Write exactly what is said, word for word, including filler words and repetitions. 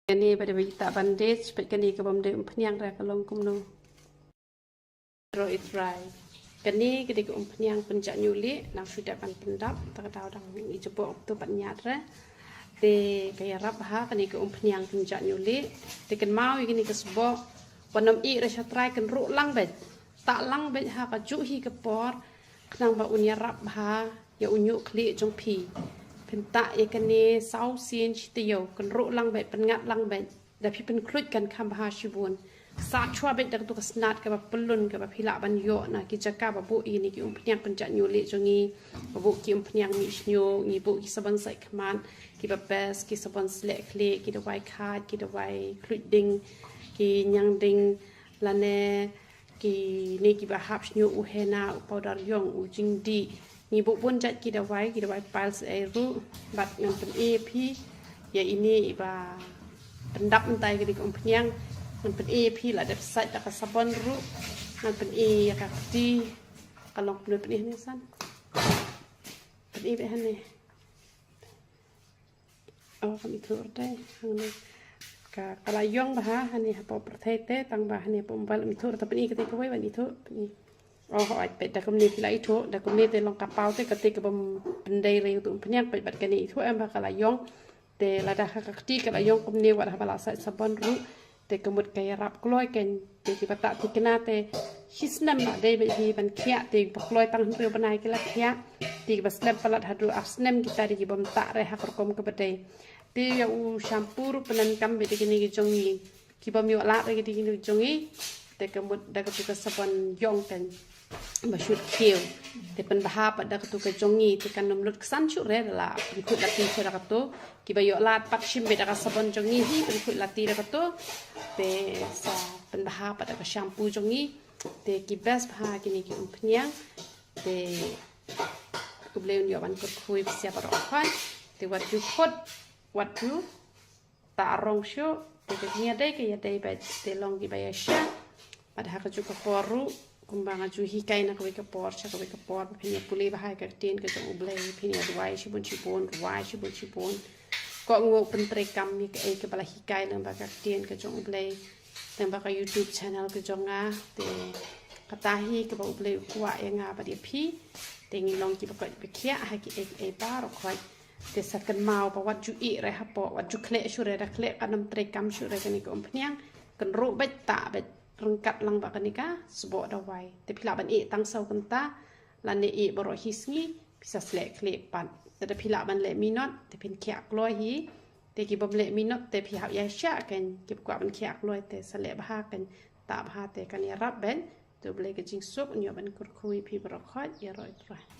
Kane ba dei ba ita bandage, peit kane ka bym dei umphniang re ka long kumno. Ro i trai. Kane ka dei ka umphniang pynjah ñiuh lieh, nang shu dep ban pyndap, ta ka daw dang i jabok tu pat ñiat re. Te ka ïarap ha kane ka umphniang pynjah ñiuh lieh. Te kynmaw ïa kane ka sbok, wat nym ïeh re sha trai, kynruh lang beit. Tah lang beit ha ka juh hi ka por, khnang ba un ïarap bha ïa u ñiuh khlieh jong phi. Phin tah ïa kane saw sien shi taïew, kynruh lang beit, pynngat lang beit. Da phi pynkhluit kan kham bha shibun. Sah shuwa beit da katu ka snat kaba pyllun kaba phi lah ban ïoh na ki jaka ba buh ïa kine ki umphniang pynjah ñiuh lieh jong ngi. Ba buh ki umphniang mih shñiuh, ngi buh ki sabon saitkhmat, kiba best, ki sabon sleh khlieh, ki dawai khat, ki dawai khluit ding, ki ñiang ding, lane kine kiba hap shñiuh, u henna, u powder ïong, u jingdih. Ngi buh bun jait ki dawai, ki dawai piles ei ruh, bad ngan pyni ïa phi ïa ine iba pyndap mynta ïa kane ka umphniang. Ngan pyni ïa phi, la dep sait da ka sabon ruh. Ngan pyni ïa ka kti. Ka long kumno, pyni hangne san. Pyni beit hangne. Oh, kam ithuh re te, hangne. Ka, ka la ïong bha hangne hapoh pyrthei te, tang ba hangne hapoh mobile ym ithuh re te, pyni kata kawei ban ithuh, pyni. Oh, hooid, peit da kumne phi la ithuh, da kumne te long ka paw te, kata ka bym pyndei re ïa utu umphniang, peit bad kane ithuh em ba ka la ïong. Te lada ha ka kti ka la ïong kumne wat haba la sait sabon ruh, te ka mut ka ïarap kloi kein. Te kiba tah thikna te shi snem la dei beit hi ban khiah, te ba kloi tang hynriew bnai ki la khiah. Te kiba slem palat haduh ar snem kita dei ki bym tah re ha ka rukom kaba dei. Te ïa u shampoo ruh pyndonkam beit da kine ki jong ngi. Ki bym ïoh lad re ki dei kine ki jong ngi. Te ka mut da katu ka sabon ïong kein ba shu khiew. Te pynbha pat da katu ka jong ngi, te kan ym lut ksan shuh re, da la pynkhuid lati shuh da katu. Kiba ïoh lad pat shim beit da ka sabon jong ngi hi, pynkhuid lati da katu. Te sa pynbha pat da ka shampoo jong ngi. Te ki best bha kine ki umphniang. Te U Blei un ïoh ban kyrkhu ïa phi baroh khoit. Te wat ju khut, wat ju tah rong shuh, te ka jingïadei ka ïadei beit, te long kiba ïasyah. Bad ha kajuh ka por ruh, kumba nga ju hikai na kawei ka por sha kawei ka por, ba phin ïa pule bha ïa ka ktien ka jong U Blei, phin ïa duwai shibun shibun, duwai shibun shibun. Kohnguh pyntreikam ïa kaei kaba la hikai lyngba ka ktien ka jong U Blei, lyngba ka YouTube channel ka jong nga. Te kata hi kaba U Blei u kwah ïa nga bad ïa phi. Te ngin long kiba koit ba khiah ha kiei kiei baroh khoit. Te sa kynmaw ba wat ju ïeh re hapoh, wat ju khleh shuh re, da khleh kan ym treikam shuh re kane ka umphniang. Kynruh beit, tah beit, ryngkat lang bad kane ka sboh dawai. Te phi lah ban ïeh tang saw kynta, lane ïeh baroh hi sngi, phi sa sleh khlieh pat. Te da phi lah ban leh minot, te phin khiah kloi hi. Te ki bym leh minot, te phi hap ïasyah kein, kiba kwah ban khiah kloi, te sa leh bha kein, tah bha, te kan ïarap beit. Te U Blei ka jingsuk un ïoh ban kyrkhu ïa phi baroh khoit, ïaroh ïa U Trai.